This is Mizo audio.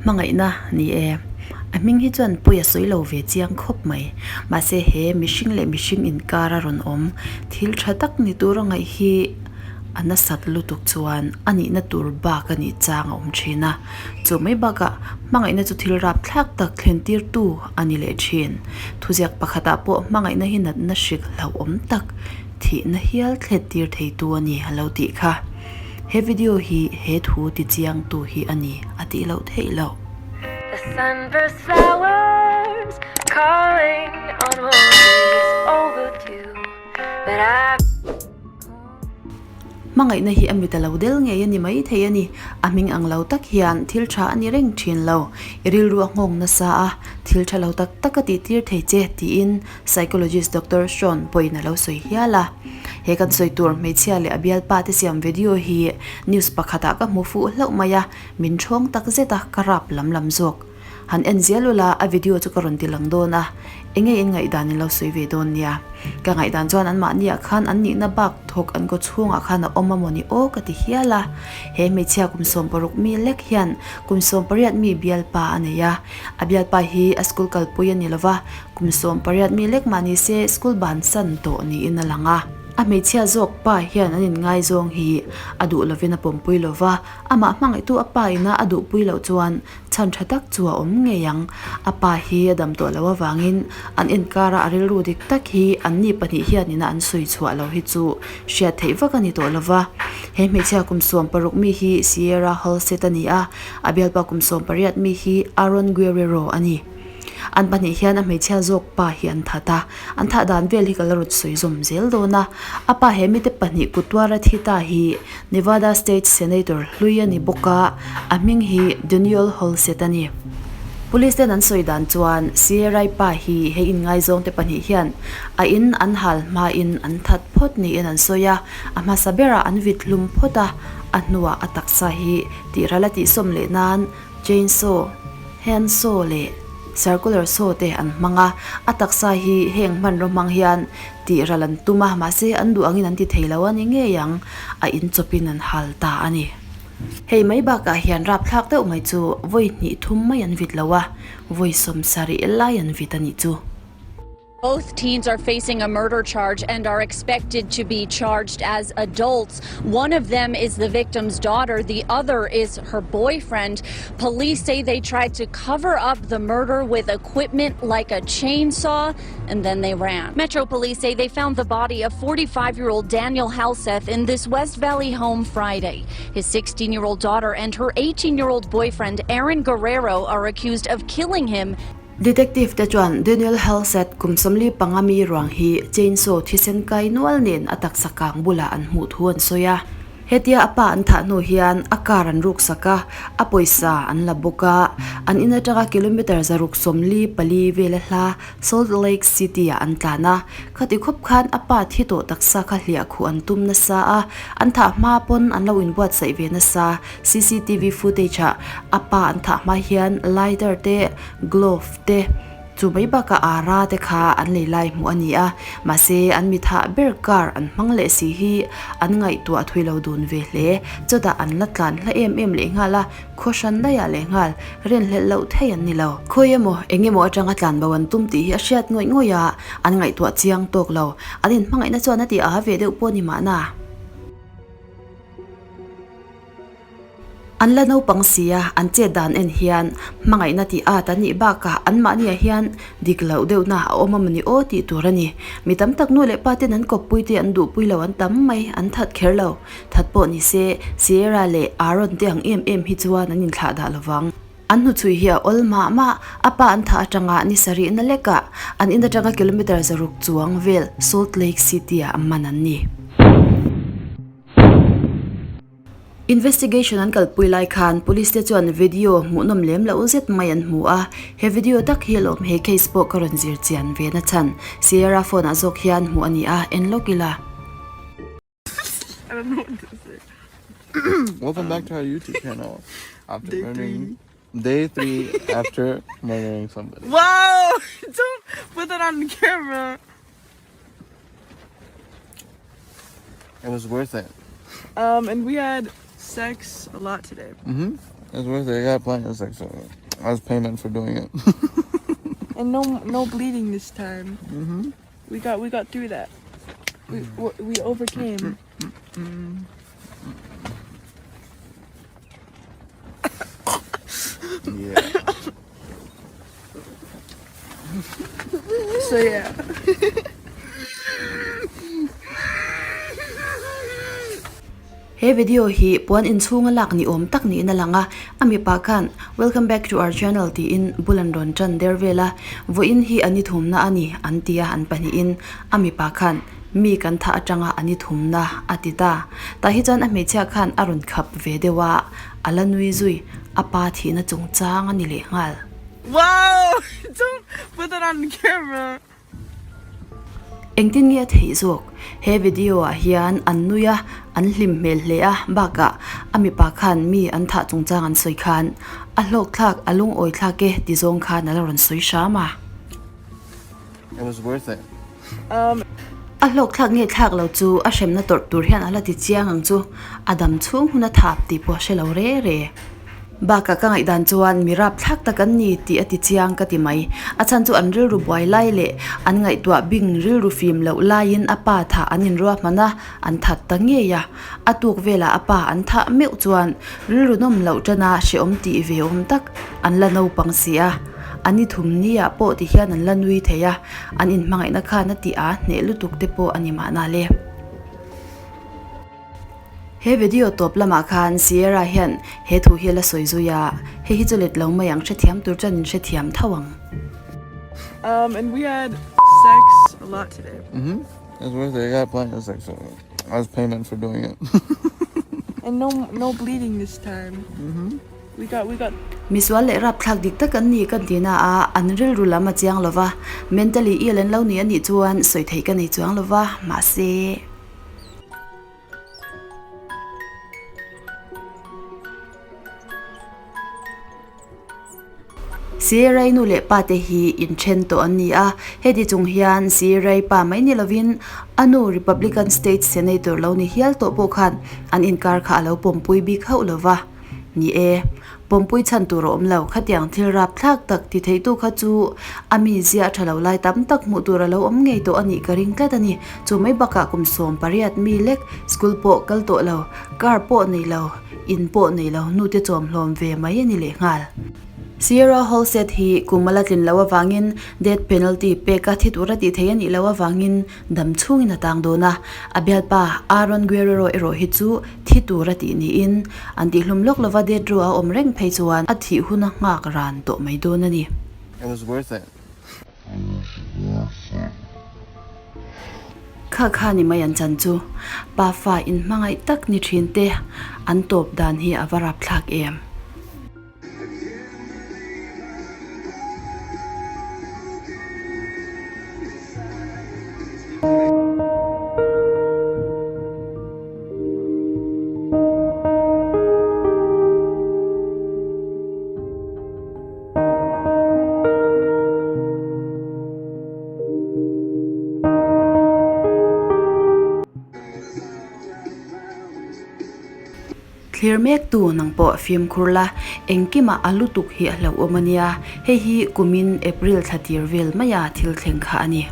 Hmangaihna ni e. A hming hi chuan pawi a sawi lo ve chiang khawp mai. Mahse he mihring leh mihring inkar a rawn awm thil tha tak ni tur a ngaih hi a nasat lutuk chuan a nihna tur bak a nih chang a awm thin a. Chu mai bakah hmangaihna chu thil rapthlak tak thlen tirtu a ni leh thin. Thuziak pakhatah pawh hmangaihna hi natna hrik hlauhawm tak thihna hial thlen tir theitu a ni a lo tih kha. He video hi he thu ti chiangtu hi a ni a tih loh theih loh. The sunburst flowers calling on roses overdue But I Hmangaihna hi a mit a lo del ngei a ni mai thei a ni. A hming ang lo tak hian thil tha a ni reng thin lo. I rilru a nghawng nasa a, thil tha lo tak tak a tih tir thei che tiin Psychologist Doctor Sean pawhin a lo sawi hial a. He kan sawi tur hmeichhia leh a bialpa te siam video hi news pakhatah ka hmu fuh hlauh mai a, min thawng tak zet a, ka rap lam lam zawk. Han en zial ula a video chu ka rawn ti lang dawn a, enge in ngaihdan in lo sawi ve dawn nia. Ka ngaihdan chuan an mahniah khan an nihna bak thawk an kaw chhungah khan a awm a mawni aw ka ti hial a. He hmeichhia kum 60 mi lek hian kum 18 mi bialpa a nei a, a bialpa hi a school kalpui a ni lova, kum 18 mi lek mah ni se school bansan tawh niin a lang a. A hmeichhia zawk pa hian an inngaizawng hi a duh lovin a pawmpui lova, amah hmangaihtu a pa ina a duhpui loh chuan Chhan tha tak chu a awm ngei ang. A pa hi a dam tawh loh avangin an inkara a rilru dik tak hi anni pahnih hianina an sawi chhuah lo hi chu hriat theih vak a ni tawh lo va. He hmeichhia kum 60 mi hi Sierra Halsett a ni a, a bialpa kum 18 mi hi Aaron Guerrero a ni. An pahnih hian a hmeichhia zawk pa hi an that a, an thah dan vel hi ka la rawn sawi zawm zel dawn a. A pa he mite pahnih kut tuara thi ta hi Nevada State Senator hlui a ni bawk a, a hming hi Daniel Holsett a ni. Police ten an sawi dan chuan Sierra-i pa hi he inngaizawng te pahnih hian a in an hal hmain an that phawt niin an sawi a, a hmasa berah an vit hlum phawt a, a hnuah a taksa hi tihral a tihsawm leh nan Chainsaw, handsaw leh circular saw te an hmang a, a taksa hi heng hmanraw hmang hian tih ral an tum a, mahse an duh angin an ti thei lo a ni ngei ang, a in chawpin an hal ta a ni. Hei mai bakah hian rapthlak deuh mai chu vawi hnih thum mai an vit lo a, vawi 70 lai an vit a nih chu. Both teens are facing a murder charge and are expected to be charged as adults. One of them is the victim's daughter, the other is her boyfriend. Police say they tried to cover up the murder with equipment like a chainsaw and then they ran. Metro Police say they found the body of 45-year-old Daniel Halseth in this West Valley home Friday. His 16-year-old daughter and her 18-year-old boyfriend, Aaron Guerrero, are accused of killing him. Detective te chuan Daniel Halsett kum 45 mi ruang hi chainsaw thisen kai nual nen a taksa kang bulah an hmuh thu an sawi a. Hetia a pa an thah hnu hian a car an ruk sak a, a pawisa an la bawk a. An in atanga kilometre 144 vela hla Salt Lake City ah an tlan a. Khati khawp khan a pa thi tawh taksa kha hliah khuh an tum nasa a, an thah hma pawn an lo inbuatsaih ve nasa. Cctv footage ah a pa an thah hma hian lighter te, glove te, chu mai bakah ara te kha an lei lai hmuh a ni a, mahse an mi thah ber car an hmang leh si hi an ngaihtuah thui lo dun ve hle. Chutah an la tlan hla em em leh nghal a, khaw hran daiah leh nghal rinhlelh loh thei an ni lo. Khawi emaw eng emaw atanga tlan bo an tum tih hi a hriat ngawih ngawih a, an ngaihtuah chiang tawk lo. An inhmangaihna chuan a ti a ve deuh pawh a ni mahna. An la naupang si a, an chet dan en hian hmangaihna tih at an nih bakah anmahniah hian dik loh deuhna a awm a mawni aw tih tur a ni. Mi tam tak nu leh pa ten an kawppui te an duhpui lo an tam mai, an that kher lo. That pawh ni se, Sierra leh Aaron te ang em em hi chuan an inthlah dah lovang. An hnuchhui hi a awl mah mah, a pa an thah atanga ni sarihna lekah an in atanga kilometre 600 chuang vel Salt Lake City-ah man an ni. Investigation an kalpui lai khan police te chuan video hmuhnawm lem loh zet mai an hmu a, he video tak hi alawm he case pawh ka rawn zir chian ve na chhan Sierra phone ah zawk hian hmuh a ni a, en lawk ila. I don't know what to say. Welcome back to our YouTube channel. After Day murdering day 3 after murdering somebody. Whoa! Don't put that on camera. It was worth it. Um, and we had sex a lot today. Mm-hmm. It's worth it. I got plenty of sex as payment for doing it. And no no bleeding this time. Mm-hmm. We got we got through that. We we overcame. Yeah. So yeah. He video hi puan inchhunga lak ni awm tak niin a lang a, a mipa khan Welcome back to our channel tiin bul an rawn tan der vel a, vawiin hi a ni thumna a ni an ti a, an pahnihin a mipa khan mi kan thah atanga a ni thumna a ti ta. Tah hi chuan a hmeichhia khan a rawn khap ve deuh a, a la nui zui, a pa thihna chungchang a ni lehnghal. Wow! Don't put that on camera. Engtin nge a theih zawk? He video ah hian an nui a, an hlim hmel hle a, bakah a mipa khan mi an thah chungchang an sawi khan a hlawk thlak, a lungawi thlak e ti zawng khan a la rawn sawi hram a. It was worth it. A hlawk thlak nge thlak lo chu a hremna tawrh tur hian a la ti chiang ang chu, a dam chhung hun a thap tih pawh a hre lo re re. Bakah ka ngaihdan chuan mi rap thlak tak an ni tih a ti chiang ka ti mai. A chhan chu an rilru buai lai leh an ngaihtuah bing rilru fim loh laiin a pa thah an inruahman a, an that ta ngei a. A tuk velah a pa an thah meuh chuan rilru nawm loh tana hrehawm tih ve awm tak an la naupang si a. A ni thum niah pawh ti hian an la nui thei a, an inhmangaihna khan a tih a hneh lutuk te pawh a ni mahna le. He video tawp lamah khan Sierra hian he thu hi a la sawi zui a, hei hi chu let lo mai ang, hrethiam tur chuan in hrethiam tho ang. Um and we had sex a lot today. Mhm. It's worth it. I got plenty of sex as payment for doing it. And no no bleeding this time. Mhm. We got we got. Misual leh rapthlak dik tak an ni kan ti na a, an rilru lam a chiang lo va, mentally ill an lo ni a nih chuan sawi theih ka nei chuang lo va, mahse. Sirai nu leh pa te hi inthen tawh an ni a, heti chung hian Sirai pa mai ni lovin a nu Republican State Senator lo ni hial tawh pawh khan an inkar kha a lo pawmpui bik hauh lova. Ni e, pawmpui chhan tur a awm lo, khatiang thil rap thlak tak ti theitu kha chu a mi zia a tha lo lai tam tak hmuh tur a lo awm ngei tawh a nih ka ring tlat a ni. Chu mai bakah kum 18 mi lek school pawh kal tawh lo, car pawh nei lo, in pawh nei lo, nute chawm hlawm ve mai a ni lehnghal. Sierra Holset hi kum a la tlin loh avangin death penalty pek a thi tur a tih theih a nih loh avangin dam chhungin a tang dawn a, a bialpa Aaron Guerrero erawh hi chu thi tur a tih niin an tihhlum lawk lova death row a awm reng phei chuan a thih hun a nghak ran tawh mai dawn a ni. It was worth it. Kha kha ni mai an chan chu. Pa fa inhmangaih tak ni thin te an tawp dan hi a va rapthlak em. Thlir mek tu nang pawh fimkhur la, engkimah a lutuk hi a hlauhawm a nia, hei hi kumin April thla tir vel maia thil thleng kha a ni.